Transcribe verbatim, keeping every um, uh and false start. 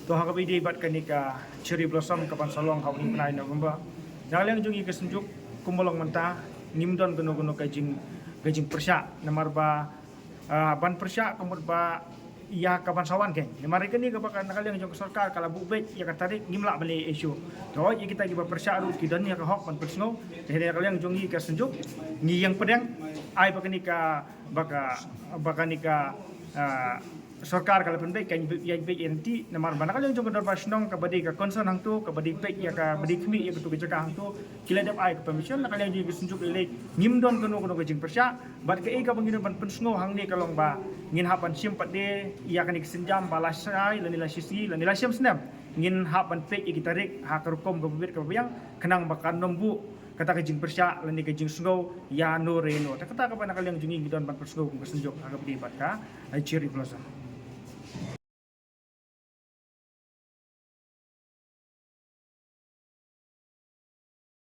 To ha kaba ïadei bad kane ka cherry blossom kaban sa long ha u bnai November, na ka liang jong ngi ka Synjuk kumba long mynta ngim don kano kano ka jing ka jingpyrshah namar ba ban pyrshah ka mut ba ïa kaban sa wan kein. Namar ïa kane kaba ka na ka liang jong ka sorkar ka la buh beit ïa ka tarik, ngim lah ban leh issue. To ïa kita kiba pyrshah ruh ki don ïa ka hok ban pynsngew. Te na ka liang jong ngi ka Synjuk ngi ïeng pdeng ai ba kane ka ba ka ba kane ka sorkar ka la pynbeit kan ïa beit ïa lynti. Namar ba na ka liang jong ka dorbar shnong kaba dei ka concern hangto, kaba dei beit ïa kaba dei khmih ïa katu ka jaka hangto, ki la dep ai ka permission. Na ka liang jong ngi ka Synjuk lei lei ngim don kano kano ka jingpyrshah. Bad kaei kaba ngi don ban pynsngew hangne ka long ba ngin hap ban shim pat de ïa kane ka sienjam ba lashai lane lashisngi lane lashem snem ngin hap ban peit ïa ki tarik ha ka rukom kaba bit kaba biang khnang ba kan nym buh kata ka jingpyrshah lane ka jingsngew ïa no re no. Te kata kaba na ka liang jong ngi ngi don ban pynsngew kum ka Synjuk ha kaba ïadei bad ka cherry blossom.